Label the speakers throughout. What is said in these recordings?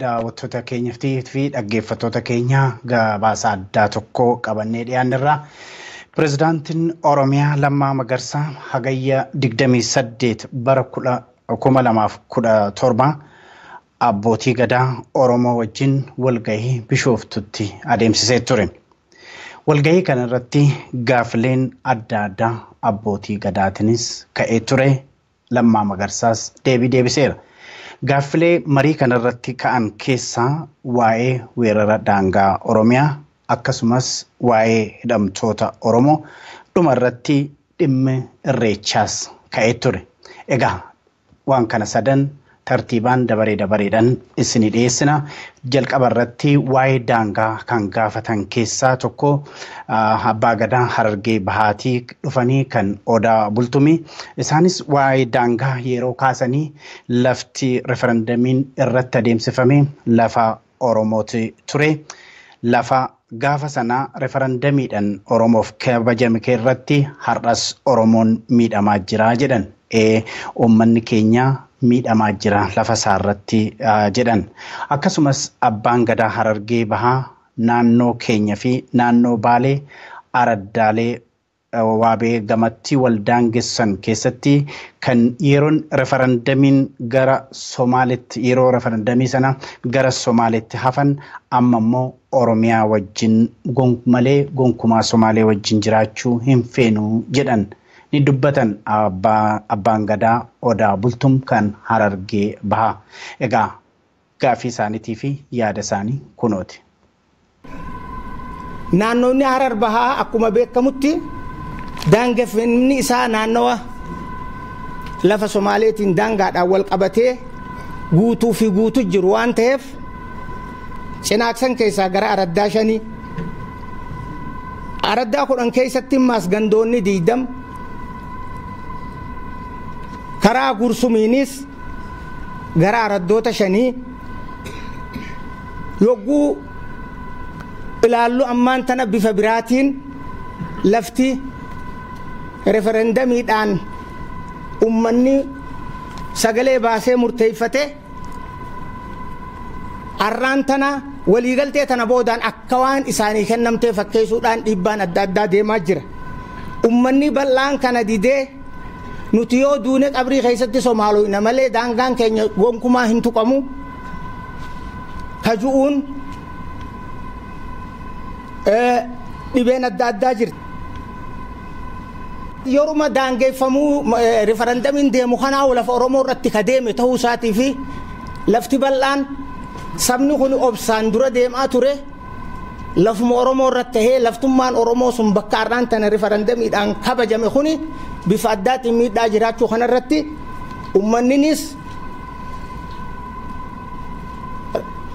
Speaker 1: Daawwattoota keenyaa fi dhaggeeffattoota keenya gabaasa addaa tokko qabannee dhiyaannerra. Pireezidaantiin Oromiyaa Lammaa Magarsaa hagayya 28 bara 2017 abbootii gadaa Oromoo wajjin walgahii Bishooftutti adeemsisee ture. Walgahii kanarratti gaafileen adda addaa abbootii gadaatiinis ka'ee ture. Lammaa Magarsaas deebii deebiseera. Gaaffilee marii kanarratti ka'an keessaa waa'ee weerara daangaa Oromiyaa akkasumas waa'ee hidhamtoota Oromoo dhumarratti dhimmi irreechaas ka'ee ture. Egaa waan kana sadan tartiibaan dabaree dabareedhaan isinii dhiyeessina. Jalqaba irratti waa'ee daangaa kan gaafatan keessaa tokko abbaa gadaa Harargee Bahaatii dhufanii kan Odaa Bultumii. Isaanis waa'ee daangaa yeroo kaasanii lafti referendamiin irratti adeemsifame lafa Oromooti ture. Lafa gaafa sanaa referendamiidhaan Oromoof kabajame irratti har'as Oromoon miidhamaa jira jedhan. Uummanni keenya miidhamaa jira lafa isaarratti jedhan. Akkasumas abbaan gadaa Harargee Bahaa naannoo keenya fi naannoo Baalee araddaalee waabee gamatti waldaangessan keessatti kan yeroon referendamiin gara Somaalitti yeroo referendamii sana gara Somaalitti hafan amma immoo Oromiyaa wajjin malee gonkumaa Somaalee wajjin jiraachuu hin feenu jedhan. Ni dubbatan abbaan gadaa Odaa Bultum kan Harargee Bahaa. Egaa gaaffii isaaniitii fi yaada isaanii kunooti.
Speaker 2: Naannoonni Harar Bahaa akkuma beekamutti daangeffamni isaa naannawa lafa Somaaleetiin daangaadhaan wal qabatee guutuu fi guutuu jiru waan ta'eef cinaaksan keessaa gara araddaa 5 araddaa 10 keessatti immaas gandoonni 20 karaa gursumiinis gara araddoota 5 yogguu ilaallu ammaan tana bifa biraatiin lafti referendamiidhaan ummanni sagalee baasee murteeffate arraan tana waliigaltee tana boodaan akka waan isaanii kennamtee fakkeessuudhaan dhiibbaan adda addaa deemaa jira. Ummanni bal'aan kana didee nuti yoo duune qabrii keessatti Somaaloyna malee daangaan keenya gonkumaa hin tuqamu kaju'uun dhibeen adda addaa jirti. Yeruma daangeffamuu referendamiin deemu kanaa lafa Oromoo irratti ka deeme ta'uu isaatii fi lafti bal'aan sabni kun obsaan dura deemaa ture lafuma Oromoo irratti tahee laftummaan Oromoo sun bakka har'aan tana referendamiidhaan kabajame kuni bifa addaatiin miidhaa jiraachuu kanarratti uummanninis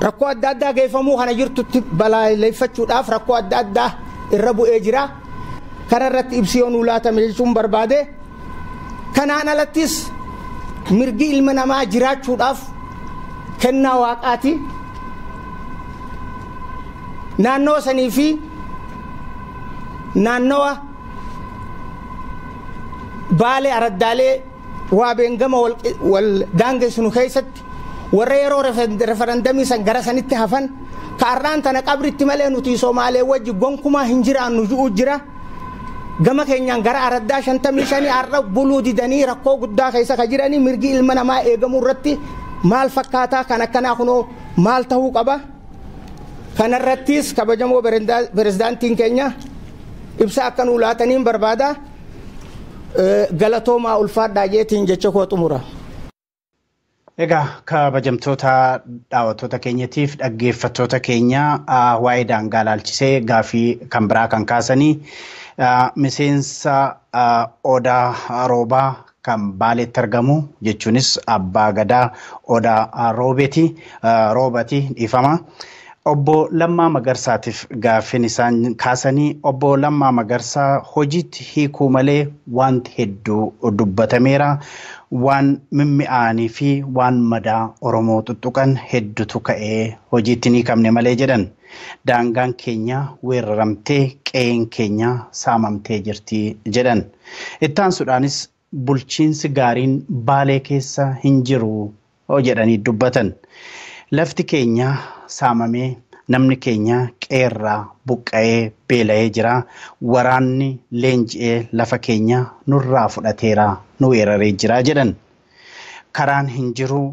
Speaker 2: rakkoo adda addaa geeffamuu kana jirtutti balaaleffachuudhaaf rakkoo adda addaa irra bu'ee jira. Kanarratti ibsi yoo nuu laatame jechuun barbaade. Kanaan alattis mirgi ilma namaa jiraachuudhaaf kennaa waaqaati. Naannoo sanii fi naannawa Baalee araddaalee waabeen gama wal daangessinu keessatti warra yeroo referendamii san gara sanitti hafan ka arraan tana qabritti malee nuti Somaalee wajji gonkumaa hin jiraannu ju'u jira. Gama keenyaan gara araddaa 55 har'a buluu didanii rakkoo guddaa keessa ka jiranii mirgi ilma namaa eegamuu irratti maal fakkaataa kan akkanaa kunoo maal ta'uu qaba. Kanarrattis kabajamoo pirezidaantiin keenya ibsa akka nuu laataniin barbaada. Galatoomaa ulfaadhaa jeetiin jecha koo xumura.
Speaker 1: Egaa kabajamtoota daawwattoota keenyatiif dhaggeeffattoota keenya waa'ee daangaa ilaalchisee gaaffii kan biraa kan kaasanii miseensa Odaa Roobaa kan Baaleetti argamu jechuunis abbaa gadaa Odaa Roobati dhiifama. Obbo Lammaa Magarsaatiif gaaffiin isaan kaasanii obbo Lammaa Magarsaa hojiitti hiikuu malee wanti hedduu dubbatameera. Waan mimmi'aanii fi waan madaa Oromoo tuttuqan hedduutu ka'ee hojiitti hin hiikamne malee jedhan. Daangaan keenya weeraramtee qe'een keenya saamamtee jirti jedhan. Ittaansuudhaanis bulchiinsi gaariin Baalee keessa hin jiru jedhanii dubbatan. Lafti keenya saamamee namni keenya qeerraa buqqa'ee beela'ee jira. Waraanni leenji'ee lafa keenya nurraa fudhateera nu weeraree jira jedhan. Karaan hin jiru,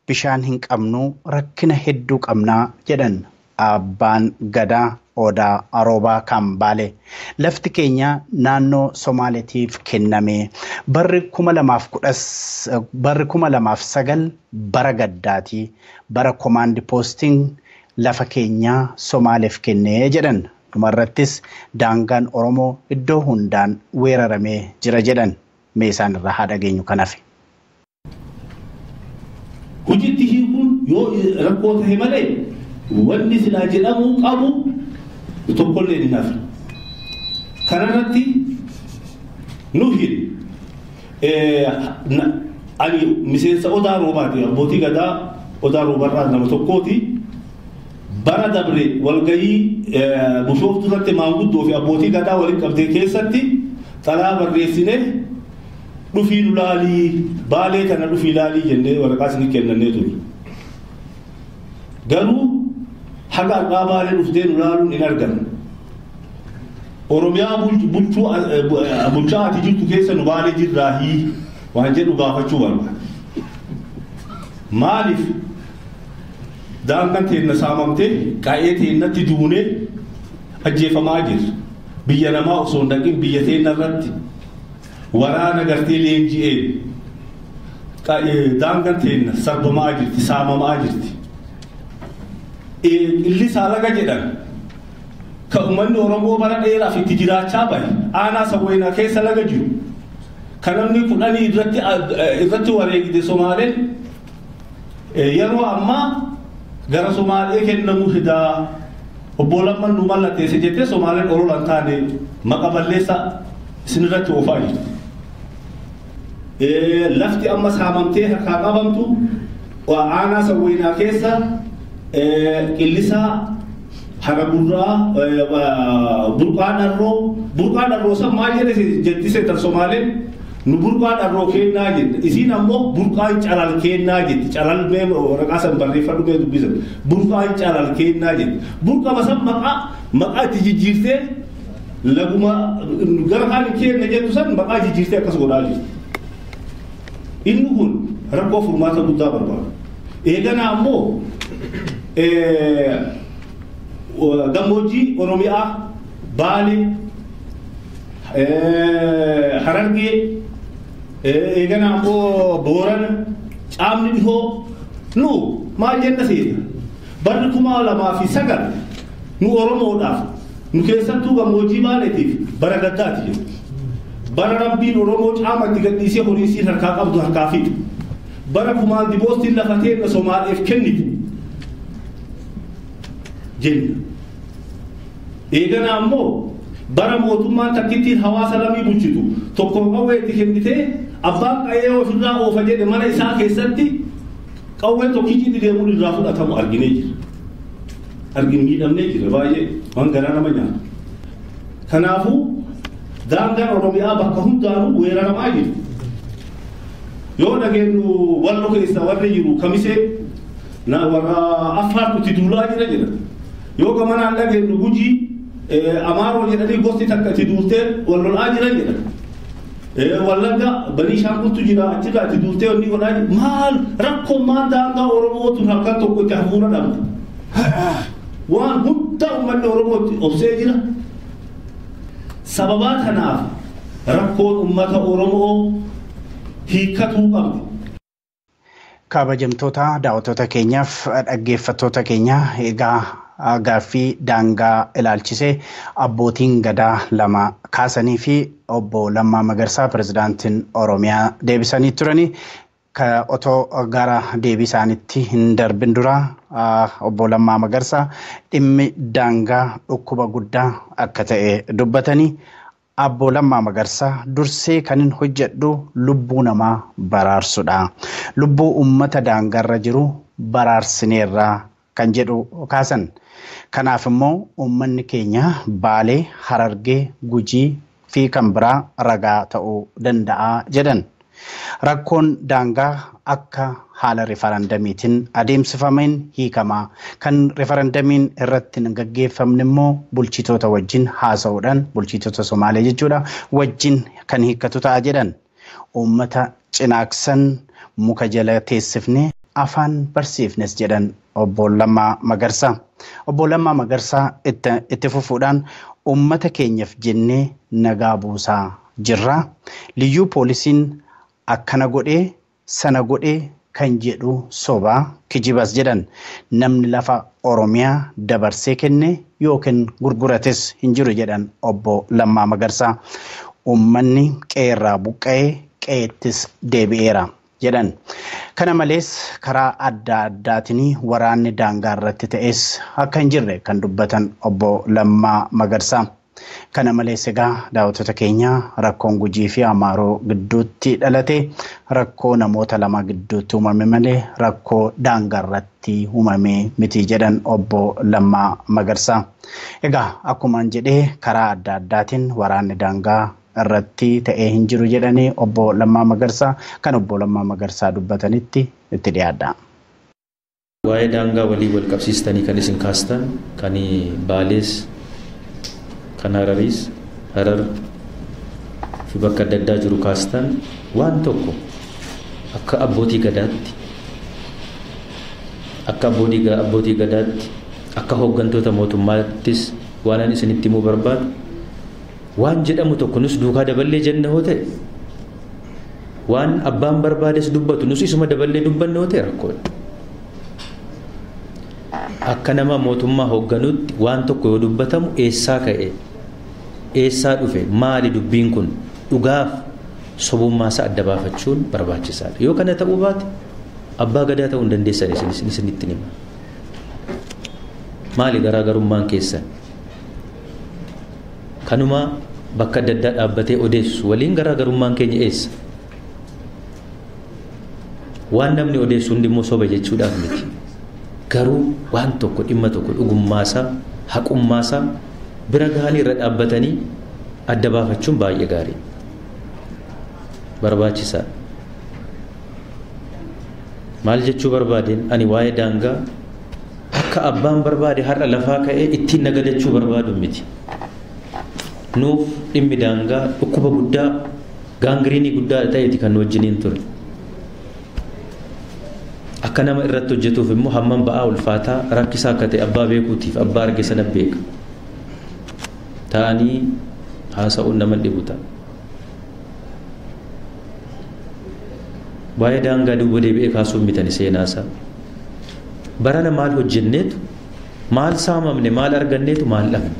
Speaker 1: bishaan hin qabnu, rakkina hedduu qabnaa jedhan abbaan gadaa Odaa Aroobaa kan Baale. Lafti keenya naannoo Somaaleetiif kenname. Barri 2009 bara gaddaati. Bara komaandi poostiin lafa keenya Somaaleef kennee jedhan. Dhumarrattis daangaan Oromoo iddoo hundaan weeraramee jira jedhan. Mee isaan irraa haa dhageenyu kan hafe.
Speaker 3: Hojiitti hiikuun yoo rakkoo ta'e malee wanni silaa jedhamuu qabu tokkollee hin hafe. Kanarratti nuhin ani miseensa Odaa Roobaati, abbootii gadaa Odaa Roobarraa nama tokkooti. Bara dabre walgayii Bishooftuu irratti maanguddoo fi abbootii gadaa waliin qabdee keessatti xalaa barreessinee dhufii nu laalii, Baalee kana dhufii laalii jennee waraqaa isinii kennannee ture. Garuu haga har'aa Baalee dhuftee nu laaluun hin argamne. Oromiyaa bulchaa ati jirtu keessa nu Baalee jirraahii waan jedhu gaafachuu barbaada. Maaliif daangaan teenna saamamtee qa'ee teennatti duunee ajjeefamaa jirra. Biyya namaa osoo hin dhaqin biyya teenna irratti waraana gartee leenji'ee daangaan teenna sarbamaa jirti, saamamaa jirti. Illisaa laga jedhan kan uummanni Oromoo bara dheeraaf itti jiraachaa bahe aanaa Sawweenaa keessa laga jiru kan namni kudhanii irratti wareegde Somaaleen yeroo ammaa gara Somaalee kennamuu fidaa obbo Lammaan nu mallatteesse jettee Somaaleen olola hin taane maqa balleessa isinirratti oofaa jirti. Lafti amma saamamtee harkaa qabamtu aanaa Sawweenaa keessa qillisaa Haragurraa burqaa dharroo san maal jedhe jetti seetan Somaaleen nu burqaa dharroo kennaa jette isiin ammoo burqaan calal kennaa jetti calal mee waraqaa san barreeffadhu mee dubbisan burqaan calal kennaa jetti burqama san maqaa itti jijjiirtee laguma gara kaan kenna jettu san maqaa jijjiirtee akkas godhaa jirti. Inni kun rakkoo furmaata guddaa barbaada. Eeganaa ammoo gammoojjii Oromiyaa, Baalee, Harargee, eeganaa ammoo Boorana, Caamni dhihoo nu maal jenna seeta. Barri 2009 nu Oromoodhaaf nu keessattuu gammoojjii Baaleetiif bara gaddaati jedhu. Bara Rabbiin Oromoo caamatti gadhiisee horii isiin harkaa qabdu harkaa fixa. Bara kumaandi poostiin lafa teenna Somaaleef kennite jenna. Eeganaa ammoo bara mootummaan takkittiin hawaasa lamii bulchitu tokko qawwee itti kennitee abbaan qa'ee ofirraa oofa jedhe mana isaa keessatti qawween tokkichi itti deemuun irraa fudhatamu arginee jira. Argin miidhamnee jira baay'ee waan garaa nama nyaatu. Kanaafuu daangaan Oromiyaa bakka hundaanuu weeraramaa jiru. Yoo dhageenyu Wallo keessa warri jiru Kamisee warra Affaartu itti duulaa jira jedha. Yoo gamanaan dhageenyu Gujii Amaaroo jedhanii gosti takka itti duultee wal lolaa jiran jedha. Wallagga Baniishaangultu jira achirraa itti duultee wanni godhaa jira. Maal rakkoon maal daangaa Oromoo tun halkan tokko itti hafuura dhabde. Waan hunda uummanni Oromoo itti obsee jira. Sababaa kanaaf rakkoon uummata Oromoo hiikkatuu qabdi.
Speaker 1: Kabajamtoota daawwattoota keenyaaf dhaggeeffattoota keenya egaa gaaffii daangaa ilaalchisee abbootiin gadaa lama kaasanii fi obbo Lammaa Magarsaa pirezidaantiin Oromiyaa deebisanii turanii otoo gara deebii isaaniitti hin darbin dura obbo Lammaa Magarsaa dhimmi daangaa dhukkuba guddaa akka ta'e dubbatanii Obbo Lammaa Magarsaa dursee kan hin hojjedhu lubbuu namaa baraarsudha. Lubbuu uummata daangaarra jiru baraarsineerra kan jedhu kaasan. Kanaaf immoo uummanni keenya Baalee, Harargee, Gujii fi kan biraa ragaa ta'uu danda'a jedhan. Rakkoon daangaa akka haala referendamiitiin adeemsifameen hiikamaa kan referendamiin irratti hin gaggeeffamne immoo bulchitoota wajjin haasa'uudhaan bulchitoota Somaalee jechuudha wajjin kan hiikkatu ta'a jedhan. Uummata cinaaksan muka jala teessifne afaan barsiifnes jedhan obbo Lammaa Magarsaa. Obbo Lammaa Magarsaa itti fufuudhaan uummata keenyaaf jennee nagaa buusaa jirra. Liyyuu poolisiin akkana godhee sana godhee kan jedhu sobaa kijibas jedhan namni lafa Oromiyaa dabarsee kenne yookiin gurgurates hin jiru jedhan obbo Lammaa Magarsaa. Uummanni qeerraa buqqa'ee qe'eettis deebi'eera jedhan. Kana malees karaa adda addaatiin waraanni daangaa irratti ta'es akka hin jirre kan dubbatan obbo Lammaa Magarsaa. Kana malees egaa daawwattoota keenya rakkoon Gujii fi Amaaroo gidduutti dhalate rakkoo namoota lama gidduutti uumame malee rakkoo daangaa irratti uumame miti jedhan obbo Lammaa Magarsaa. Egaa akkumaan jedhee karaa adda addaatiin waraanni daangaa irratti ta'ee hin jiru jedhanii obbo Lammaa Magarsaa kan obbo Lammaa Magarsaa dubbatanitti itti dhiyaadha.
Speaker 4: Waa'ee daangaa walii wal qabsiistanii kan isin kaastan kan Baalees kan Hararis Harar fi bakka adda addaa jiru kaastan waan tokko akka abbootii gadaatti akka abbootii gadaatti akka hooggantoota mootummaattis waan ani isinitti himuu barbaadu waan jedhamu tokko nus duukaa daballee jenna hoo ta'e waan abbaan barbaades dubbatu nus isuma daballee dubbanne hoo ta'e rakkoodha. Akka nama mootummaa hoogganutti waan tokko yoo dubbatamu eessaa ka'e eessaa dhufe maali dubbiin kun dhugaaf sobummaa isaa adda baafachuun barbaachisaadha. Yoo kana ta'uu baate abbaa gadaa ta'uu hin dandeessan isinitti hima. Maali garaagarummaan keessan? Kanuma bakka adda addaa dhaabbatee odeessu waliin garaagarummaan keenya eessa? Waan namni odeessu hundi immoo soba jechuudhaaf miti. Garuu waan tokko dhimma tokko dhugummaasaa haqummaasaa bira gahanii irra dhaabbatanii adda baafachuun baay'ee gaarii barbaachisaadha. Maal jechuu barbaadeen ani waa'ee daangaa akka abbaan barbaade har'a lafaa ka'ee ittiin nagadachuu barbaadu miti. Nuuf dhimmi daangaa dhukkuba guddaa gaangiriinii guddaa ta'eeti kan nu wajjiniin ture. Akka nama irratti hojjetuuf immoo hammam ba'aa ulfaataa rakkisaa akka ta'e abbaa beekuutiif abbaa arge sana beeka. Ta'anii haasa'uun nama dhibu ta'a. Waa'ee daangaa duuba deebi'ee kaasuun bitani seenaasaa. Barana maal hojjenneetu maal saamamne maal arganneetu maal dhabne.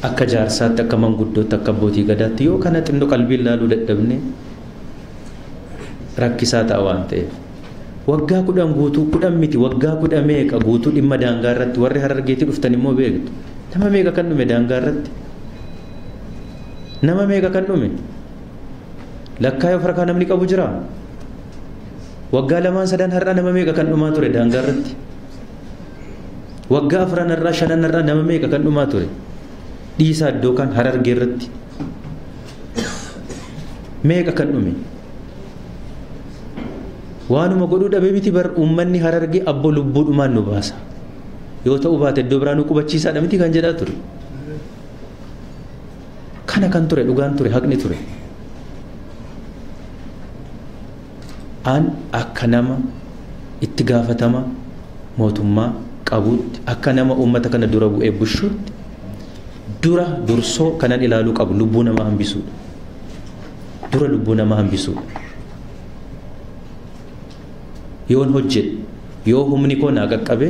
Speaker 4: Akka jaarsaatti akka manguddootti akka abbootii gadaatti yoo kana xinnoo qalbiin laaluu dadhabne rakkisaa ta'a waan ta'eef. Waggaa 10 guutuu 10 miti waggaa 10 meeqa guutuu dhimma daangaa irratti warri Harargeetii dhuftan immoo beektu. Nama meeqa kan dhume daangaa irratti? Nama meeqa kan dhume? Lakkaa'ee of harkaa namni qabu jiraa? Waggaa 2 3 har'a nama meeqa kan dhumaa ture daangaa irratti? Waggaa 4 har'a 5 har'a nama meeqa kan dhumaa ture? Dhiisaa iddoo kan Harargee irratti meeqa kan dhume? Waanuma godhuu dhabee miti bar uummanni Harargee abboo lubbuudhumaan nu baasa. Yoo ta'uu baate iddoo biraa nu qubachiisaadha miti kan jedhaa ture. Kana kan ture dhugaan ture haqni ture. An akka nama itti gaafatama mootummaa qabuutti akka nama uummata kana dura bu'ee bushuutti dura dursoo kanan ilaaluu qabu lubbuu namaa hambisuudha. Dura lubbuu namaa hambisuudha. Yoon hojjedhe yoo humni koo naa qaqqabe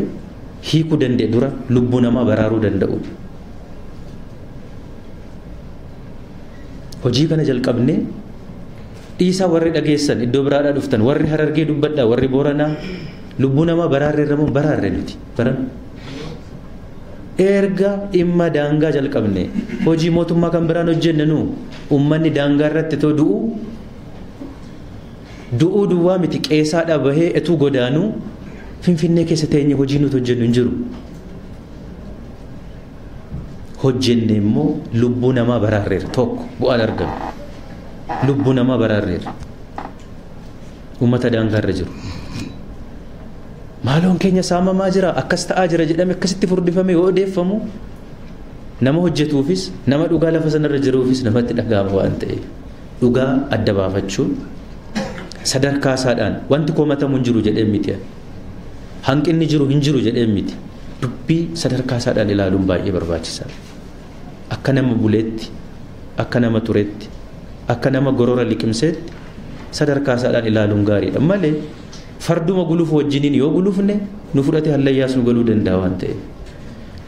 Speaker 4: hiikuu danda'e dura lubbuu namaa baraaruu danda'u. Hojii kana jalqabnee dhiisaa warri dhageessan iddoo biraadhaa dhuftan warri Harargee dubbadhaa warri Booranaa lubbuu namaa baraarre irra baraarre nuti baran. Erga dhimma daangaa jalqabne hojii mootummaa kan biraan hojjenne nu uummanni daangaa irratti too du'u du'uu duwwaa miti qeessaadhaa bahee etuu godaanuu Finfinnee keessa teenye hojii nuti hojjennu hin jiru. Hojjenne immoo lubbuu namaa baraarreera tokko bu'aan argame. Lubbuu namaa baraarreera. Uummata daangaarra jiru. Maaloon keenya saamamaa jira akkas ta'aa jira jedhame akkasitti furdifame yoo odeeffamu nama hojjetuufis nama dhugaa lafa sanarra jiruufis namatti dhaga'ama waan ta'eef dhugaa adda baafachuun sadarkaa isaadhaan wanti komatamu hin jiru jedhee miti. Hanqinni jiru hin jiru jedhee miti. Dubbii sadarkaa isaadhaan ilaaluun baay'ee barbaachisaadha. Akka nama buleetti, akka nama turetti, akka nama gorora liqimseetti sadarkaa isaadhaan ilaaluun gaariidha malee farduma gulufu wajjiniin yoo gulufne nu fudhate hallayyaas nu galuu danda'a waan ta'eef.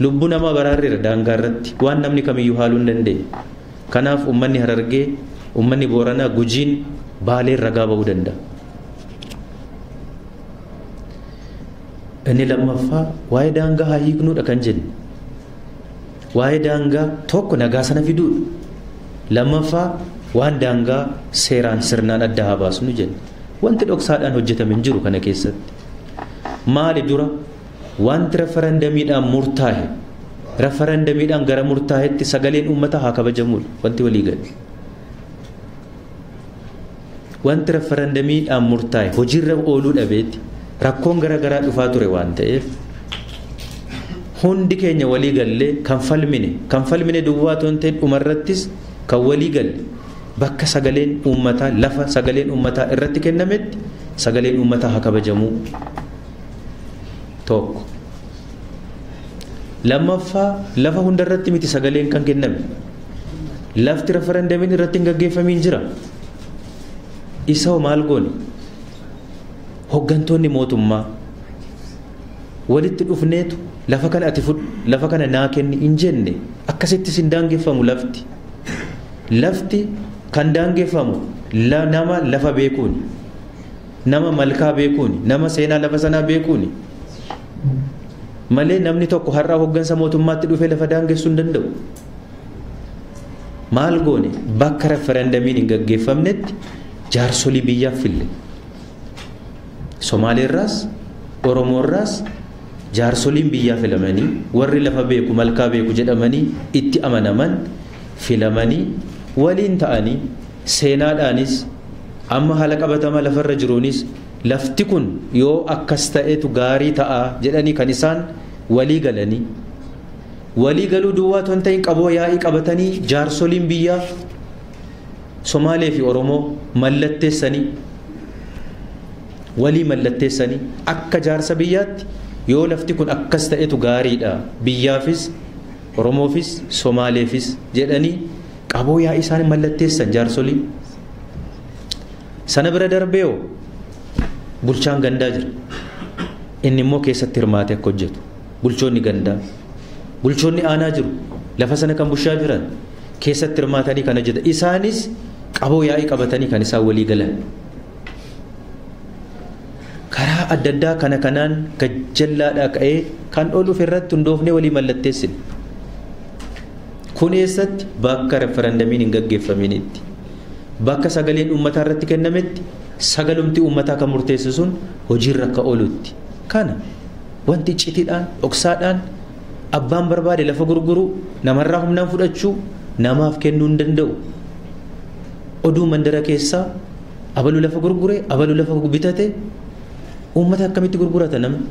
Speaker 4: Lubbuu namaa baraarreera daangaa irratti waan namni kamiyyuu haaluu hin dandeenye. Kanaaf uummanni Harargee, uummanni Booranaa, Gujiin, Baaleen ragaa ba'uu danda'a. Inni lammaffaa waa'ee daangaa haa hiiknuudha kan jenne. Waa'ee daangaa tokko nagaa sana fiduudha. Lammaffaa waan daangaa seeraan sirnaan adda haa baasnu jenne. Wanti dhoksaadhaan hojjetame hin jiru kana keessatti. Maali dura wanti referendamiidhaan murtaa'e referendamiidhaan gara murtaa'etti sagaleen uummataa haa kabajamuudha wanti walii gale. Wanti referendamiidhaan murtaa'e hojiirra ooluu dhabeetti rakkoon gara garaa dhufaa ture waan ta'eef hundi keenya walii gallee kan falmine duwwaa otoo hin ta'in dhumarrattis kan walii galle bakka sagaleen uummataa lafa sagaleen uummataa irratti kennametti sagaleen uummataa haa kabajamuu tokko. Lammaffaa lafa hundarratti miti sagaleen kan kenname. Lafti referendamiin irratti hin gaggeeffamiin jira. Isa hoo maal goone? Hoggantoonni mootummaa walitti dhufneetu lafa kana ati fudhu lafa kana naa kenni hin jenne akkasittis hin daangeffamu lafti. Lafti kan daangeffamu nama lafa beekuuni, nama malkaa beekuuni, nama seenaa lafa sanaa beekuuni malee namni tokko har'a hoggansa mootummaatti dhufee lafa daangessuu hin danda'u. Maal goone bakka referendamiin hin gaggeeffamnetti jaarsolii biyyaaf fille. Somaaleerraas Oromoorraas jaarsoliin biyyaa filamanii warri lafa beeku malkaa beeku jedhamanii itti amanaman filamanii waliin ta'anii seenaadhaanis amma haala qabatamaa lafarra jiruunis lafti kun yoo akkas ta'etu gaarii ta'a jedhanii kan isaan walii galanii walii galuu duwwaa otoo hin ta'in qaboo yaa'ii qabatanii jaarsoliin biyyaa Somaalee fi Oromoo mallatteessanii walii mallatteessanii akka jaarsa biyyaatti yoo lafti kun akkas ta'etu gaariidha biyyaafis Oromoofis Somaaleefis jedhanii qaboo yaa'ii isaanii mallatteessan jaarsoliin. Sana bira darbee hoo bulchaan gandaa jira. Inni immoo keessatti hirmaatee akka hojjetu. Bulchoonni gandaa, bulchoonni aanaa jiru. Lafa sana kan bushaa jiran keessatti hirmaatanii kan hojjetan. Isaanis qaboo yaa'ii qabatanii kan isaan walii galan. Karaa adda addaa kana kanaan gajjallaadhaa ka'ee kan ooluuf irratti hundoofnee walii mallatteessine. Kun eessatti bakka referendamiin hin gaggeeffaminitti. Bakka sagaleen uummataa irratti kennametti sagalumti uummataa kan murteessu sun hojiirra akka oolutti. Kana wanti icciitiidhaan dhoksaadhaan abbaan barbaade lafa gurguruu namarraa humnaan fudhachuu namaaf kennuu hin danda'u. Oduu mandara keessaa abaluu lafa gurgure abaluu lafa bitate uummata akkamitti gurgurata namni?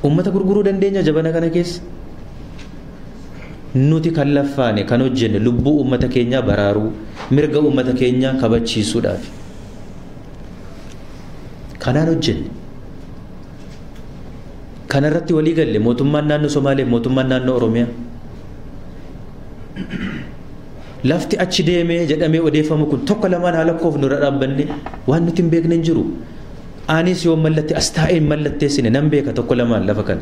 Speaker 4: Uummata gurguruu dandeenya jabana kana keessa? Nuti kan laffaane kan hojjenne lubbuu uummata keenyaa baraaruu mirga uummata keenyaa kabachiisuudhaaf. Kanaan hojjenne. Kanarratti walii galle mootummaan naannoo Somaalee mootummaan naannoo Oromiyaa. Lafti achi deemee jedhamee odeeffamu kun tokko lamaan haala koof nurra dhaabbanne waan nuti hin beekne hin jiru. Anis yoo mallatte as taa'ee hin mallatteessine nan beeka tokko lamaan lafa kana.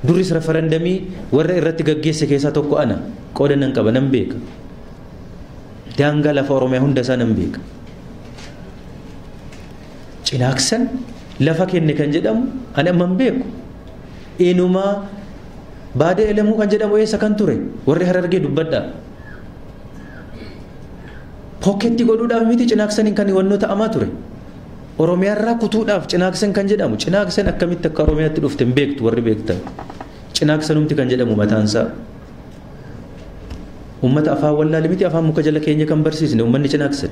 Speaker 4: Duris referendamii warra irratti gaggeesse keessaa tokko ana qooda nan qaba nan beeka. Daangaa lafa Oromiyaa hunda isaa nan beeka. Cinaaksan lafa kenne kan jedhamu ani amma hin beeku. Inumaa baadee elemuu kan jedhamu eessa kan ture warri Harargee dubbadhaa. Pooketti godhuudhaaf miti cinaaksaniin kan wannoo ta'amaa ture. Oromiyaarraa kutuudhaaf cinaaksan kan jedhamu cinaaksan akkamitti akka Oromiyaatti dhufte hin beektu warri beektan. Cinaaksanumti kan jedhamu mataansaa. Uummata afaan wallaale miti afaan muka jala keenya kan barsiisne uummanni Cinaaksan.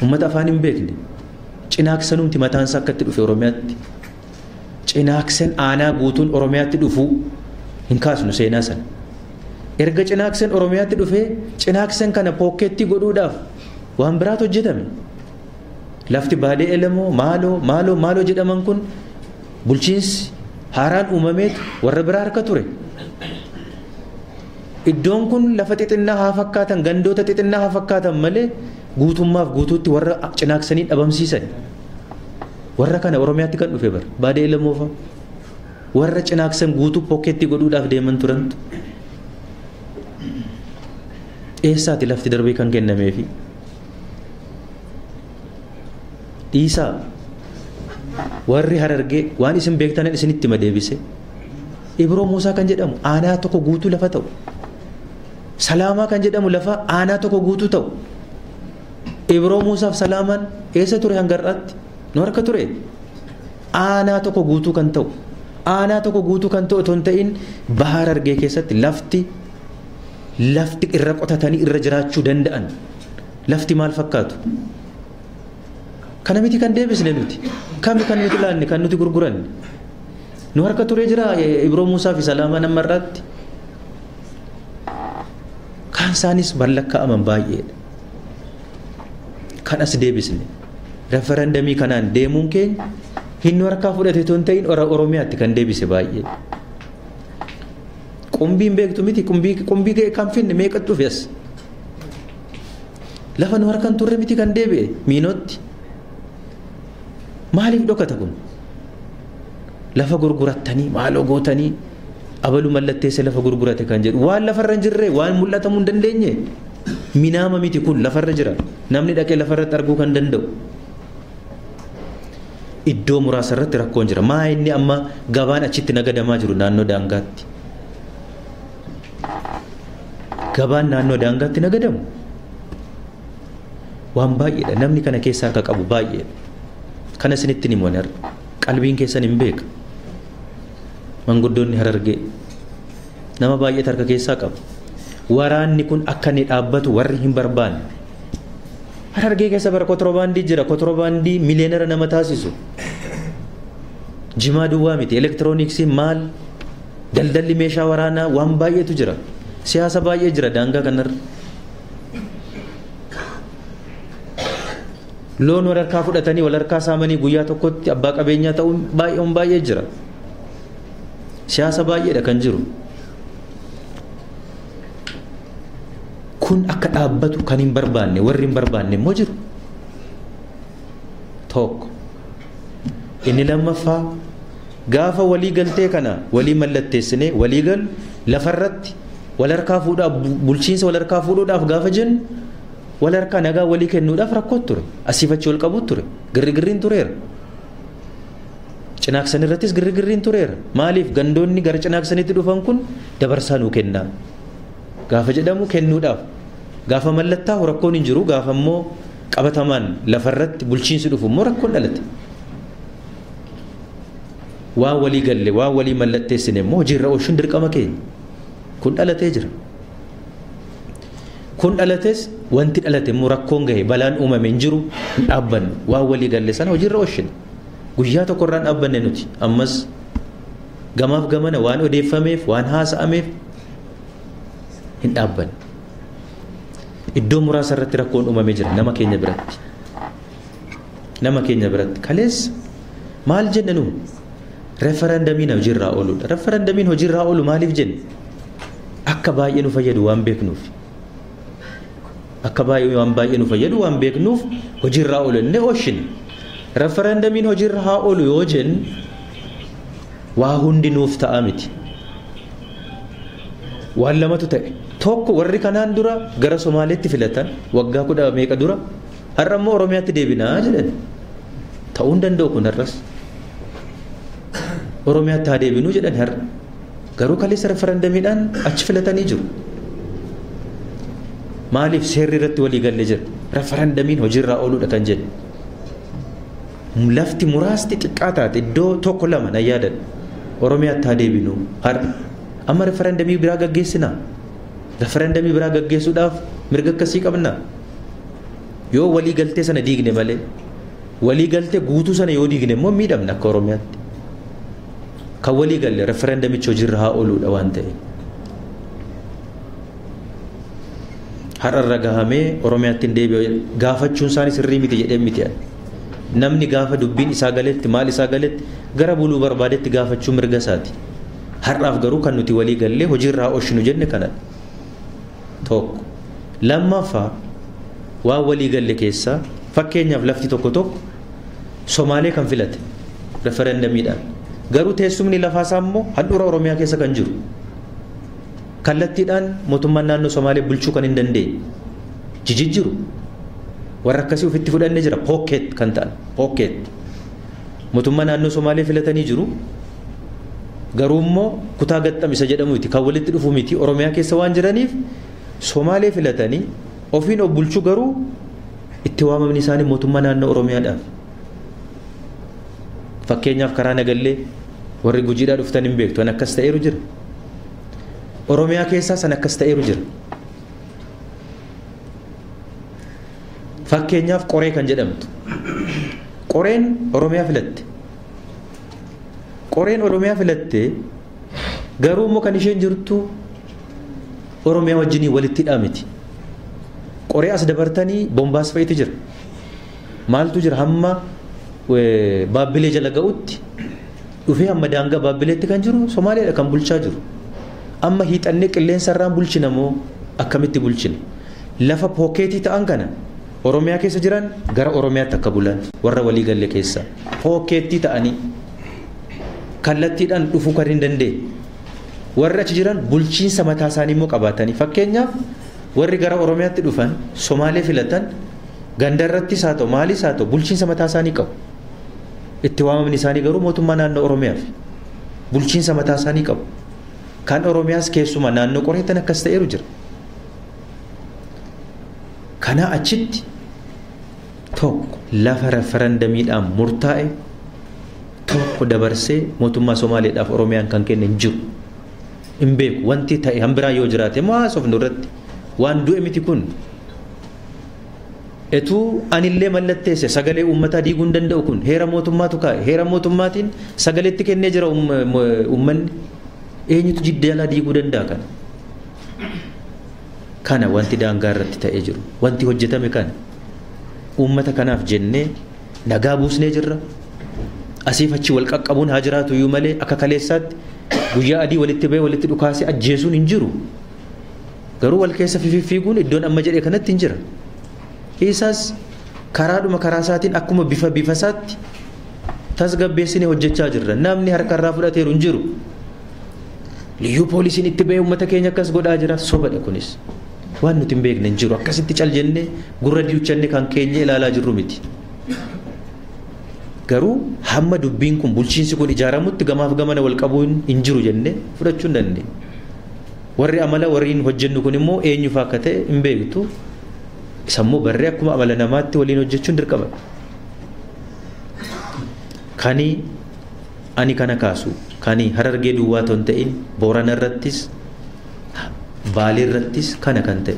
Speaker 4: Uummata afaan hin beekne. Cinaaksanumti mataan isaa akkatti dhufe Oromiyaatti. Cinaaksan aanaa guutuun Oromiyaatti dhufuu hin kaasnu seenaa sana. Erga Cinaaksan Oromiyaatti dhufee Cinaaksan kana pookeetti godhuudhaaf waan biraatu hojjetame. Lafti Baalee Elemoo maaloo maaloo maaloo jedhaman kun bulchiinsi haaraan uumameetu warra biraa harka ture. Iddoon kun lafa xixinnaa haa fakkaatan gandoota xixinnaa haa fakkaatan malee guutummaaf guutuutti warra Cinaaksanii dhabamsiisan. Warra kana Oromiyaatti kan dhufe bara Baalee Elemoo fa'a. Warra Cinaaksan guutuu pookeetti godhuudhaaf deeman turantu. Eessaati lafti darbee kan kennameefi? Dhiisaa warri Harargee waan isin beektanan isinitti hima deebise. Ibroo Muusaa kan jedhamu aanaa tokko guutuu lafa ta'u. Salaamaa kan jedhamu lafa aanaa tokko guutuu ta'u. Ibroo Muusaaf Salaamaan eessa ture hanga har'aatti? Nu harka ture. Aanaa tokko guutuu kan ta'u. Aanaa tokko guutuu kan ta'u otoo hin ta'in baha Harargee keessatti lafti irra qotatanii irra jiraachuu danda'an. Lafti maal fakkaatu? Kana miti kan deebisne nuti. Kami kan nuti laanne kan nuti gurguranne. Nu harka turee jira Ibroo Muusaa fi Salaamaan amma har'aatti. Kaan isaanis ballakkaa'aman baay'eedha. Kan as deebisne. Referendamii kanaan deemuun keenya hin nu harkaa fudhate otoo hin ta'in Oromiyaatti kan deebise baay'ee. Qumbiin beektu miti qumbii kan finne meeqatu dhufe as. Lafa nu harkaan turre miti kan deebi'e miinootti. Maaliif dhokata kun? Lafa gurgurattanii maaloo gootanii abalu mallatteessa lafa gurgurate kan jedhu waan lafarra hin jirre waan mul'atamuu hin dandeenye minaama miti kun lafarra jira namni dhaqee lafarratti arguu kan danda'u. Iddoo muraasa irratti rakkoon jira. Maa inni amma gabaan achitti nagadamaa jiru naannoo daangaatti. Gabaan naannoo daangaatti nagadamu waan baay'eedha. Namni kana keessaa harka qabu baay'eedha. Kana isinitti ni himu qalbiin keessan hin beeka. Manguddoonni Harargee nama baay'eetu harka keessaa qaba. Waraanni kun akka inni dhaabbatu warri hin barbaanne. Harargee keessa bara kotorbaandii jira. Kotorbaandii miliyeenara nama taasisu. Jimaa duwwaa miti. Elektirooniksii maal? Daldalli meeshaa waraanaa waan baay'eetu jira. Siyaasa baay'ee jira daangaa kanarra. Loon wal harkaa fudhatanii wal harkaa saamanii guyyaa tokkotti abbaa qabeenyaa ta'uun baay'ee jira. Siyaasa baay'eedha kan jiru. Kun akka dhaabbatu kan hin barbaanne warri hin barbaanne immoo jiru. Tokko. Inni lammaffaa gaafa walii galtee kana walii mallatteessinee walii galu lafarratti wal harkaa fuudhaaf bulchiinsa wal harkaa fuudhuudhaaf gaafa jennu wal harkaa nagaa walii kennuudhaaf rakkoo ture. Asiif achi wal qabu ture. Girrigirriin tureera. Cinaaksan irrattis girrigirriin tureera. Maaliif gandoonni gara Cinaaksanitti dhufan kun dabarsaa nuu kennaa. Gaafa jedhamu kennuudhaaf. Gaafa mallattaa'u rakkoon hin jiru. Gaafa immoo qabatamaan lafarratti bulchiinsi dhufu immoo rakkoon dhalate. Waan walii galle waan walii mallatteessine immoo hojiirra oolchuun dirqama keenya. Kun dhalatee jira. Kun dhalates wanti dhalate immoo rakkoon gahe balaan uumame hin jiru hin dhaabbannu. Waan walii galle sana hojiirra oolchine. Guyyaa tokko irraan dhaabbanne nuti ammas gamaaf gamana waan odeeffameef waan haasa'ameef hin dhaabbanne. Iddoo muraasa irratti rakkoon uumamee jira nama keenya biratti. Nama keenya biratti kaleessa maal jenne nu referendamiin hojiirraa ooludha. Referendamiin hojiirraa oolu maaliif jenne? Akka baay'ee nu fayyadu waan beeknuuf. Akka baay'ee waan baay'ee nu fayyadu waan beeknuuf hojiirraa oolu inni oolchine. Referendamiin hojiirra haa oolu yoo jenne waa hundi nuuf ta'a miti. Waan lamatu ta'e. Tokko warri kanaan dura gara Somaaleetti filatan waggaa 10 meeqa dura har'a immoo Oromiyaatti deebinaa jedhan. Ta'uu hin danda'u kun har'as. Oromiyaatti haa deebinuu jedhan har'a. Garuu kaleessa referendamiidhaan achi filatanii jiru. Maaliif seerri irratti walii galle jira? Referendamiin hojiirraa ooluudha kan jedhu. Lafti muraasti xiqqaa taate iddoo tokko lama na yaadadha. Oromiyaatti haa deebinuu har'a. Amma referendamii biraa gaggeessinaa. Referendamii biraa gaggeessuudhaaf mirga akkasii qabna. Yoo walii galtee sana diigne malee walii galtee guutuu sana yoo diigne immoo miidhamna akka Oromiyaatti. Kan walii galle referendamichi hojiirra haa ooluudha waan ta'eef. Har'arra gahamee Oromiyaatti hin deebi'u gaafachuun isaanii sirrii miti jedhee miti. Namni gaafa dubbiin isaa galetti maal isaa galetti gara buluu barbaadetti gaafachuu mirga isaati. Har'aaf garuu kan nuti walii gallee hojiirra haa oolchinu jenne kanadha. Tokko. Lammaffaa waan walii galle keessaa fakkeenyaaf lafti tokko tokko Somaalee kan filate referendamiidhaan. Garuu teessumni lafaasaa immoo handhuura Oromiyaa keessa kan jiru. Kallattiidhaan mootummaan naannoo Somaalee bulchuu kan hin dandeenye jijjiiru. Warra akkasii ofitti fudhannee jira pooket kan ta'an pooket. Mootummaa naannoo Somaalee filatanii jiru. Garuu immoo kutaa gaxxamisa jedhamu miti kan walitti dhufu miti Oromiyaa keessa waan jiraniif Somaalee filatanii ofiin of bulchuu garuu itti waamamni isaanii mootummaa naannoo Oromiyaadhaaf. Fakkeenyaaf karaa Nagallee warri Gujiidhaa dhuftan hin beektu an akkas ta'eeru jira. Oromiyaa keessaa san akkas ta'eeru jira. Fakkeenyaaf Qoree kan jedhamtu. Qoreen Oromiyaa filatte. Qoreen Oromiyaa filatte garuu immoo kan isheen jirtu Oromiyaa wajjinii walitti hidhaa miti. Qoree as dabartanii Bombaas fa'itu jira. Maaltu jira hamma Baabbilee jala ga'utti dhufee hamma daangaa Baabbileetti kan jiru Somaaleedha kan bulchaa jiru. Amma hiixannee qilleensa irraan bulchina moo akkamitti bulchina? Lafa pookeetii ta'an kana Oromiyaa keessa jiran gara Oromiyaatti akka bulan warra walii galle keessa pookeetii ta'anii kallattiidhaan dhufuu kan hin dandeenye. Warri achi jiran bulchiinsa mataa isaanii immoo qabaatanii fakkeenyaaf warri gara Oromiyaatti dhufan Somaalee filatan gandarrattis haa ta'u maalis haa ta'u bulchiinsa mataa isaanii qabu. Itti waamamni isaanii garuu mootummaa naannoo Oromiyaaf bulchiinsa mataa isaanii qabu. Kan Oromiyaas keessumaa naannoo Qoreettan akkas ta'eeru jira. Kanaa achitti tokko lafa referendamiidhaan murtaa'e tokko dabarsee mootummaa Somaaleedhaaf Oromiyaan kan kenne hin jiru. Hin beeku wanti ta'e hanbiraa yoo jiraate moo haasofnu irratti waan du'e miti kun. Etuu anillee mallatteesse sagalee uummataa diiguu hin danda'u kun heera mootummaatu kaa'e heera mootummaatiin sagaleetti kennee jira uummanni eenyutu jiddaalaa diiguu danda'a kana. Kana wanti daangaa irratti ta'ee jiru wanti hojjetame kana uummata kanaaf jennee nagaa buusnee jirra. Asiif achi wal qaqqabuun haa jiraatu iyyuu malee akka kaleessaatti guyyaa adii walitti bahee walitti dhukaasee ajjeesuun hin jiru. Garuu wal keessa fiffiiguun iddoon amma jedhe kanatti hin jira. Isaas karaadhuma karaa isaatiin akkuma bifa bifa isaatti tasgabbeessinee hojjechaa jirra. Namni harkarraa fudhateeru hin jiru. Liyyuu poolisiin itti bahee uummata keenya akkas godhaa jira. Sobadha kunis. Waan nuti hin beekne hin jiru. Akkasitti cal jennee gurra diuchannee kan keenya ilaalaa jirru miti. Garuu hamma dubbiin kun bulchiinsi kun ijaaramutti gamaaf gamana wal qabuun hin jiru jennee fudhachuu hin dandeenye. Warri amala warri hin hojjennu kun immoo eenyuuf akka ta'e hin beektu. Isa immoo barree akkuma amala namaatti waliin hojjechuun dirqama. Kani ani kana kaasu kani Harargee duwwaa otoo hin ta'in Boorana irrattis Baalee irrattis kana kan ta'e.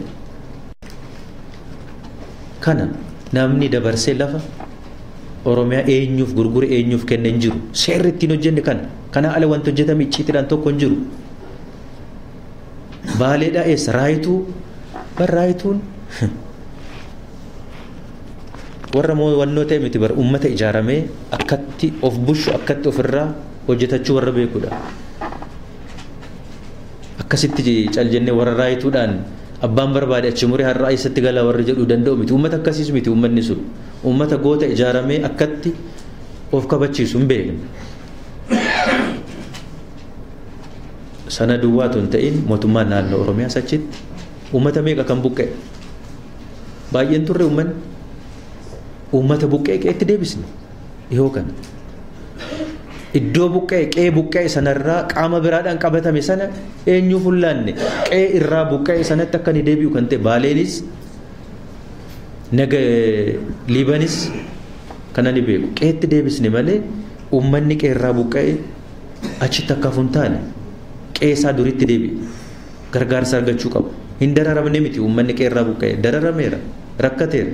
Speaker 4: Kana namni dabarsee lafa Oromiyaa eenyuuf gurgure eenyuuf kenne hin jiru. Seerri ittiin hojjenne kana. Kana ala wanti hojjetame icciitiidhaan tokko hin jiru. Baaleedhaa eessa raayituu bar raayituun warra wannoo ta'e miti bar uummata ijaaramee akkatti of bushu akkatti ofirraa hojjetachuu warra beekudha. Akkasitti cal jennee warra raayituudhaan abbaan barbaade achi muree har'a eessatti galaa warra jedhuu danda'u miti. Uummata akkasiis miti uummanni sun. Uummata goota ijaaramee akkatti of kabachiisu hin beekne. Sana duwwaa otoo hin ta'in mootummaan naannoo Oromiyaas achitti uummata meeqa kan buqqa'e? Baay'een turre uummanni. Uummata buqqa'e qe'eetti deebisne dhihoo kana. Iddoo buqqa'e qe'ee buqqa'e sanarraa qaama biraadhaan qabatame sana eenyuuf hin laanne qe'ee irraa buqqa'e sanatti akka inni deebi'u kan ta'e Baaleenis naga Liibanis kana ni beeku. Qe'eetti deebisne malee uummanni qe'ee irraa buqqa'e achitti akka hafu hin taane qe'ee isaa duritti deebi'e gargaarsa argachuu qabu. Hin dararamne miti uummanni qeerraa buqqa'e dararameera rakkateera.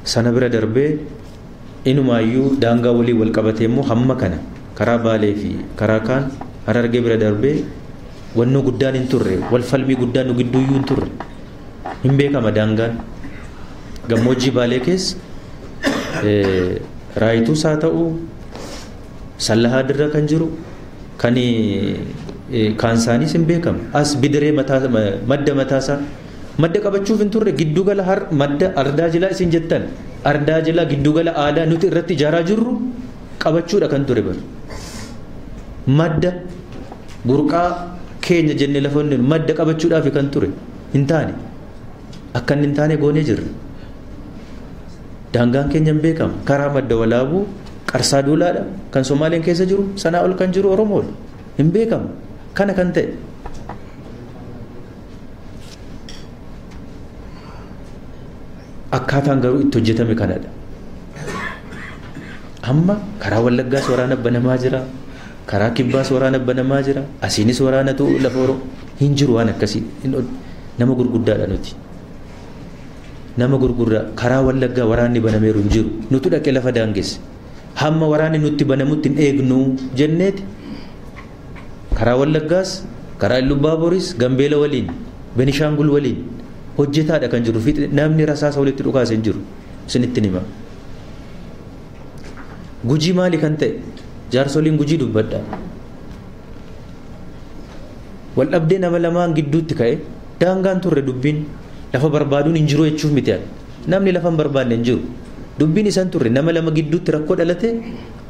Speaker 4: Sana bira darbee inumaayyuu daangaa walii wal qabatee immoo hamma kana karaa Baalee fi karaa kaan Harargee bira darbee wannoo guddaan hin turre wal falmii guddaan nu gidduuyyuu hin turre hin beekama daangaan gammoojjii Baalee keessa raayituus haa ta'u sallahaa dirra kan jiru kan kaansaanis hin beekama as bidiree madda mataasaa madda qabachuuf hin turre giddugala madda ardaa jilaa isin jettan ardaa jilaa giddugala aadaa nuti irratti ijaaraa jirru qabachuudha kan ture bar madda burqaa keenya jennee lafa inni madda qabachuudhaaf kan ture hin taane akka inni hin taane goonee jirra. Daangaan keenya hin beekama karaa madda walaabuu qarsaa duulaadha kan Somaaleen keessa jiru sanaa ol kan jiru Oromoodha hin beekama kana kan ta'e. Akkaataan garuu itti hojjetame kanadha. Amma karaa Wallaggaas waraana banamaa jira, karaa Kibbaas waraana banamaa jira, asiinis waraanatu lafa Oromoo hin jiru waan akkasii nama gurguddaadha nuti. Nama gurguddaa karaa Wallaggaa waraanni banameeru hin jiru nutu dhaqee lafa daangesse. Hamma waraanni nutti banamutti hin eegnu jenneeti karaa Wallaggaas karaa Illubbaaboris Gambeela waliin Benishaangul waliin hojjetaadha kan jiru namni rasaasa walitti dhukaase hin jiru isinitti hima. Gujii maali kan ta'e jaarsoliin gujii dubbadha. Wal dhabdee nama lamaan gidduutti ka'e daangaan turre dubbiin lafa barbaaduun hin jiru jechuuf miti namni lafa hin barbaanne hin jiru. Dubbiin isaan turre nama lama gidduutti rakkoo dhalate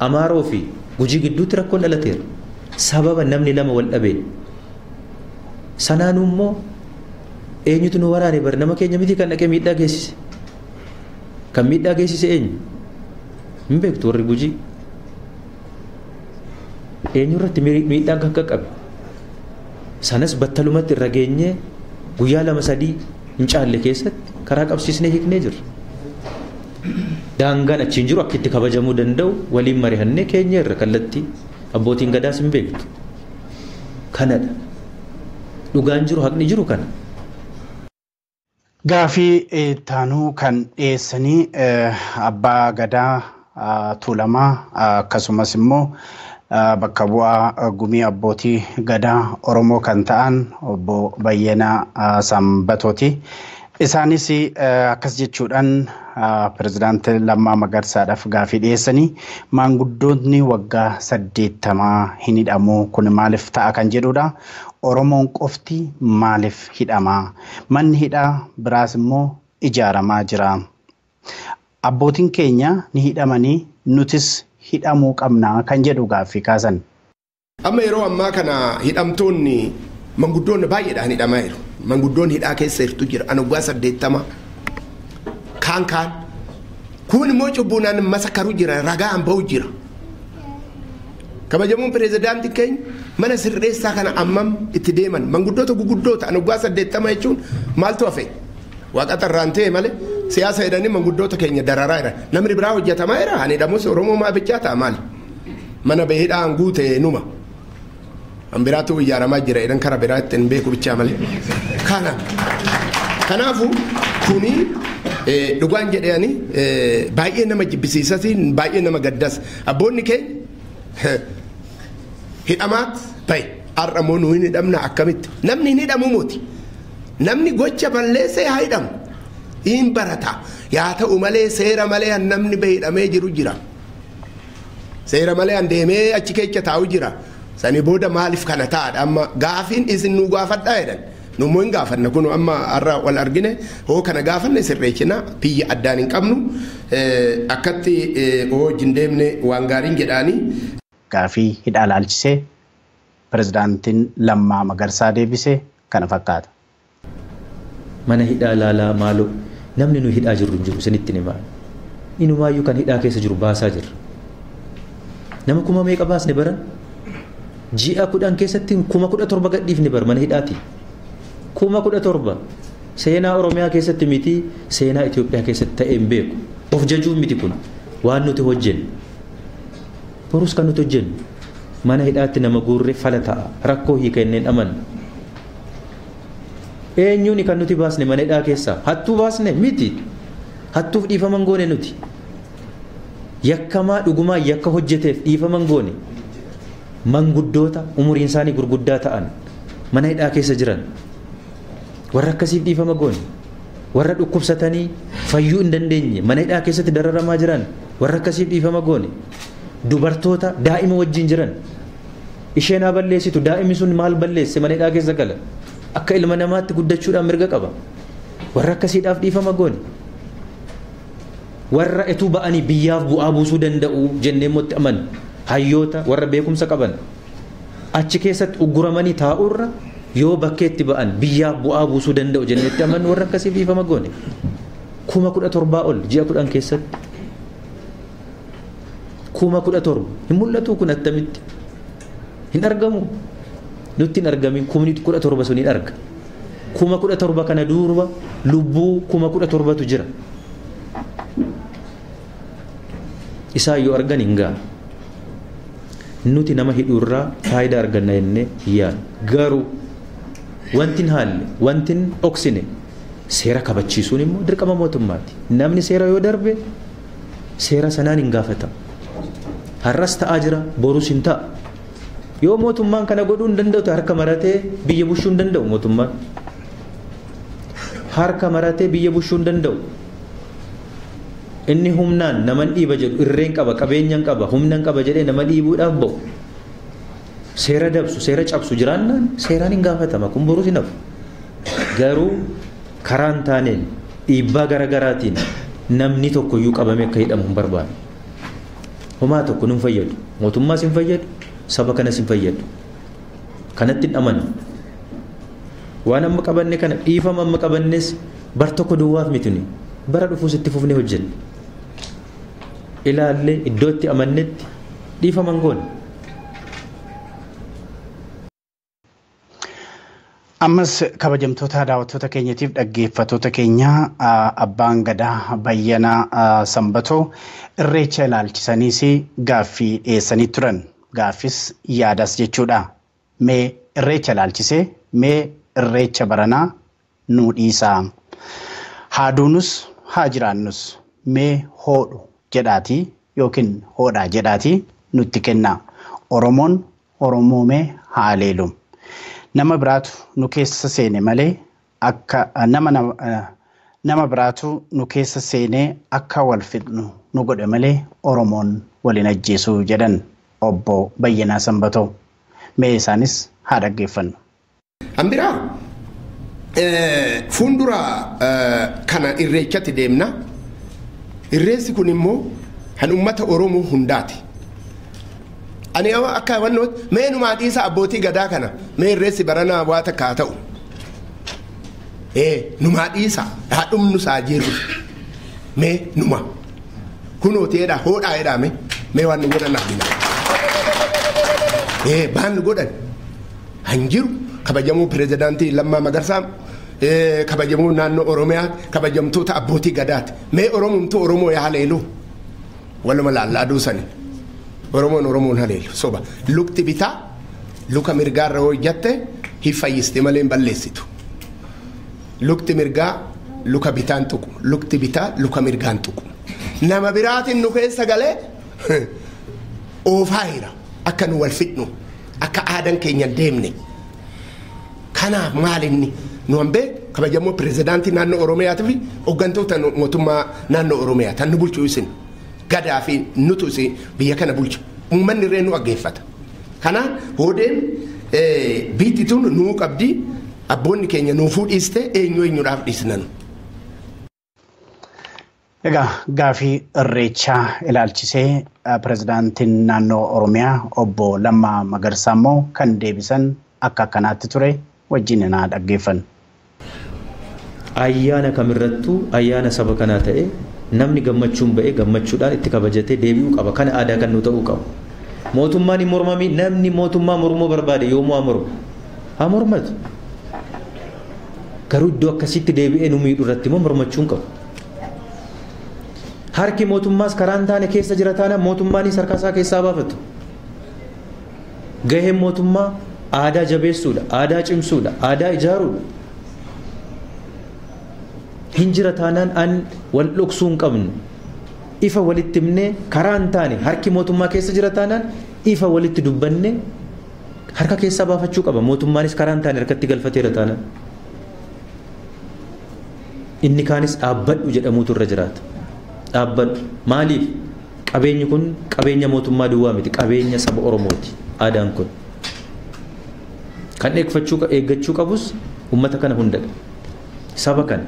Speaker 4: Amaaroo fi Gujii gidduutti rakkoon dhalateera. Sababa namni lama wal dhabeen. Sanaanuu immoo eenyutu nu waraane bar nama keenya miti kan dhaqee miidhaa geessise. Kan miidhaa geessise eenyu? Hin beektu warri Gujii. Eenyu irratti miidhaan kan qaqqabe? Sanas battalumatti irra geenyee guyyaa 2-3 hin caalle keessatti karaa qabsiisnee hiiknee jirra. Daangaan achiin jiru akka itti kabajamuu danda'u waliin mari'annee keenya irra kallattii abbootiin gadaas hin beektu. Kanadha. Dhugaan jiru haqni jiru kana.
Speaker 1: Gaafii taanuu kan dhiyeessanii abbaa gadaa Tuulamaa akkasumas immoo bakka bu'aa gumii abbootii gadaa Oromoo kan ta'an obbo Bayyanaa Sanbatooti. Isaanis akkas jechuudhaan pirezidaantii Lammaa Magarsaadhaaf gaafii dhiyeessanii maanguddoonni waggaa 80 hin hidhamu kun maaliif ta'a kan jedhudha. Oromoon qofti maaliif hidhama? Manni hidhaa biraas immoo ijaaramaa jira. Abbootiin keenya ni hidhamanii nutis hidhamuu qabna kan jedhu gaaffii kaasan.
Speaker 5: Amma yeroo ammaa kana hidhamtoonni manguddoonni baay'eedhaan hidhamaa jiru. Manguddoon hidhaa keessa jirtu jira. Ani waggaa 80 kaan kun immoo cubbuunaan masakaru jira ragaan ba'u jira. Kabajamuun pirezidaantiin keenya mana sirreessaa kana ammam itti deeman manguddoota guguddoota ani waggaa 80 jechuun maaltu hafe? Waaqa xarraan ta'e malee siyaasa jedhanii manguddoota keenya dararaa jira. Namni biraa hojjetamaa jira. Ani hidhamus Oromoo maa bichaa ta'a maali? Mana hidhaan guute numa. An biraatu ijaaramaa jira jedhan karaa biraa ittiin beeku bichaa malee. Kana kanaafuu kuni dhugaan jedhanii baay'ee nama jibbisiisas baay'ee nama gaddas. Abboonni keenya hidhamaat bahe har'a immoo nu hin hidhamna akkamitti? Namni hin hidhamu mooti. Namni gocha balleessee haa hidhamu. Hin barata. Yaa ta'u malee seera malee namni bahe hidhamee jiru jira. Seera malee an deemee achi keessa taa'u jira. Sani booda maaliif kana taa'adha amma gaafiin isin nu gaafadhaa jedhan. Nu immoo hin gaafanna kun amma har'a wal argine hoo kana gaafanne sirreessina biyya addaan hin qabnu akkatti hoo wajjin deemne waan gaariin jedhaanii.
Speaker 1: Gaafii hidhaa laalchisee pirezidaantiin Lammaa Magarsaa deebise kana fakkaata.
Speaker 4: Mana hidhaa laalaa maaloo namni nu hidhaa jirru hin jiru isinitti himaa. Inumaayyuu kan hidhaa keessa jiru baasaa jirra. Nama kuma meeqa baasne baran? Ji'a 10 keessatti 17,000 gadhiifne bar mana hidhaati. 17,000 seenaa Oromiyaa keessatti miti seenaa Itoophiyaa keessatti ta'e hin beeku. Of jajuun miti kun waan nuti hojjennu. Borus kan nuti hojjennu. Mana hidhaatti nama guurree fala ta'a. Rakkoo hiika inneen amannu. Eenyuun kan nuti baasne mana hidhaa keessaa? Hattuu baasne miti. Hattuuf dhiifama hin goone nuti. Yakkamaa dhugumaa yakka hojjeteef dhiifama hin goone. Manguddoota umuriin isaanii gurguddaa ta'an mana hidhaa keessa jiran warra akkasiif dhiifama goone. Warra dhukkubsatanii fayyuu hin dandeenye mana hidhaa keessatti dararamaa jiran warra akkasiif dhiifama goone. Dubartoota daa'ima wajjin jiran isheen haa balleessitu, daa'imni sun maal balleesse mana hidhaa keessa gala, akka ilma namaatti guddachuudhaan mirga qaba, warra akkasiidhaaf dhiifama goone. Warra etuu ba'anii biyyaaf bu'aa buusuu danda'u jennee mootti amanu hayyoota warra beekumsa qaban achi keessatti ugguramanii taa'urra yoo bakkeetti ba'an biyyaaf bu'aa buusuu danda'u jenneetti amanu warra akkasiif dhiifama goone. 17,000 ol ji'a 10 keessatti 17,000 hin mul'atu. Kun attamitti hin argamu? Nutti hin argamin. 17,000 sun hin arga. 17,000 kana duuba lubbuu 17,000tu jira. Isaan yoo argan hin ga'a. Nuti nama hidhuurraa faayidaa arganna jennee yaadna. Garuu wanti hin haalle, wanti hin dhoksine seera kabachiisuun immoo dirqama mootummaati. Namni seera yoo darbe seera sanaan hin gaafatamu. Har'as ta'aa jira, borus hin ta'a. Yoo mootummaan kana godhuu hin danda'u, harka maratee biyya bulchuu hin danda'u mootummaan. Harka maratee biyya bulchuu hin danda'u. Inni humnaan naman dhiiba jedhu irreen qaba, qabeenyaan qaba, humnaan qaba jedhee nama dhiibuudhaaf ba'u. Seera dabsu, seera cabsu jiraannaan seeraan hin gaafatama. Kun borus hin hafu. Garuu karaa hin taaneen dhiibbaa garaagaraatiin namni tokkoyyuu qabamee akka hidhamu hin barbaadu. Homaa tokko nu hin fayyadu. Mootummaas hin fayyadu, saba kanas hin fayyadu. Kanatti hin amanu. Waan amma qabanne kana dhiifama amma qabannes bar tokko duwwaaf miti nuyi. Bara dhufuus itti fufnee hojjenna. Ilaallee iddoo itti amannetti dhiifama hin goone.
Speaker 1: Ammas kabajamtoota daawwattoota keenyatiif dhaggeeffattoota keenya abbaan gadaa Bayyanaa Sanbatoo irreecha ilaalchisaniis gaaffii dhiyeessanii turan. Gaaffis yaadas jechuudha. Mee irreecha ilaalchisee mee irreecha baranaa nuu dhiisaa. Haa duunus haa jiraannus mee hoodhu jedhaatii yookiin hoodhaa jedhaatii nutti kennaa. Oromoon Oromoomee haa leelu. Nama biraatu nu keessa seene malee akka nama biraatu nu keessa seenee akka wal fixnu nu godhe malee Oromoon waliin ajjeesuu jedhan obbo Bayyanaa Sanbatoo. Mee isaanis haa dhaggeeffannu.
Speaker 5: Hambiraa fuuldura kana irreechatti deemna. Irreessi kun immoo kan uummata Oromoo hundaati. Ani akka wannooti mee numaa dhiisa abbootii gadaa kana mee irreessi baranaa waa takka haa ta'u. Numaa dhiisa haa dhumnu saa jirru mee numa kunooti jedha hoodhaa jedhaa mee waan nu godhan argina. Baan nu godhan han jiru kabajamuu pirezidaantii Lammaa Magarsaa kabajamuu naannoo Oromiyaa kabajamtoota abbootii gadaati mee Oromumtuu Oromoo yaa haleelu waluma laallaa duusani. Oromoon Oromoon haleelu soba lukti bitaa luka mirgaarra hojjatte hin fayyiste malee hin balleessitu. Lukti mirgaa luka bitaan tuqu, lukti bitaa luka mirgaan tuqu. Nama biraatiin nu keessa galee oofaa jira akka nu wal fixnu akka aadaan keenya deemne. Kanaaf maal inni nu hambee kabajamoo pirezidaantii naannoo Oromiyaatii fi hooggantoota mootummaa naannoo Oromiyaa tan nu bulchu isin. Gadaa fi nutu isin biyya kana bulchu. Uummanni irree nu dhaggeeffata. Kanaaf hoodeen biitti tun nuu qabdi abboonni keenya nuufuu dhiiste eenyu eenyuudhaaf dhiisnan.
Speaker 1: Egaa gaafii irreechaa ilaalchisee pirezidaantiin naannoo Oromiyaa obbo Lammaa Magarsaa immoo kan deebisan akka akkanaatti ture wajjin naa dhaggeeffannu.
Speaker 4: Ayyaana kamirrattuu ayyaana saba kanaa ta'e namni gammachuun ba'ee gammachuudhaan itti kabajatee deebi'uu qaba. Kana aadaa kan nu ta'uu qabu. Mootummaan hin mormami, namni mootummaa mormuu barbaade yoomuu haa mormu. Haa mormatu. Garuu iddoo akkasitti deebi'ee nu miidhu irratti immoo mormachuu hin qabu. Harki mootummaas karaa hin taane keessa jira taanaan mootummaanis harka isaa keessaa baafatu. Gaheen mootummaa aadaa jabeessuudha, aadaa cimsuudha, aadaa ijaaruudha. Hin jira taanaan an wal dhoksuu hin qabnu. Ifa walitti himnee karaa hin taane harki mootummaa keessa jira taanaan ifa walitti dubbannee harka keessaa baafachuu qaba. Mootummaanis karaa hin taane harkatti galfateera taanaan. Inni kaanis dhaabbadhu jedhamuutu irra jiraata. Dhaabbadhu. Maaliif? Qabeenyi kun qabeenya mootummaa duwwaa miti, qabeenya saba Oromooti aadaan kun. Kan eeggachuu qabus uummata kana hundadha. Saba kana.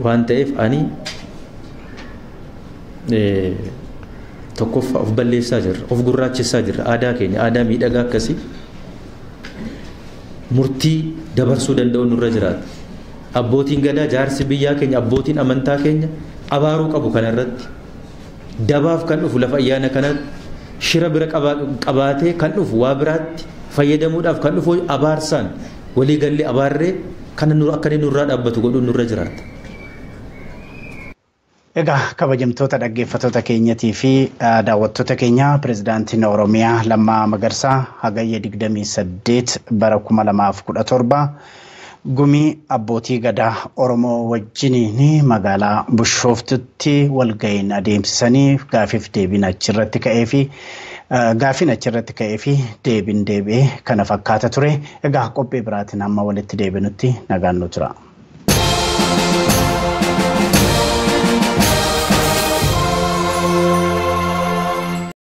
Speaker 4: Waan ta'eef ani tokkoffaa of balleessaa jirra, of gurraachessaa jirra. Aadaa keenya, aadaa miidhagaa akkasii murtii dabarsuu danda'u nurra jiraata. Abbootiin gadaa, jaarsi biyyaa keenya, abbootiin amantaa keenya abaaruu qabu kanarratti. Dabaaf kan dhufu lafa ayyaana kanatti shira bira qabaatee kan dhufu waa biraatti fayyadamuudhaaf kan dhufu abaarsaan waliigallee abaarree kana akka inni nurraa dhaabbatu godhuun nurra jiraata.
Speaker 1: Egaa kabajamtoota dhaggeeffattoota keenyatii fi daawwattoota keenya, pirezidaantiin Oromiyaa Lammaa Magarsaa hagayya 28 bara 2017 gumii abbootii gadaa Oromoo wajjiniin magaalaa Bishooftutti walga'iin adeemsisanii gaafiif deebiin achirratti ka'ee fi gaafiin achirratti ka'ee fi deebiin deebi'ee kana fakkaata ture. Egaa qophii biraatiin hamma walitti deebinutti nagaan nu tura.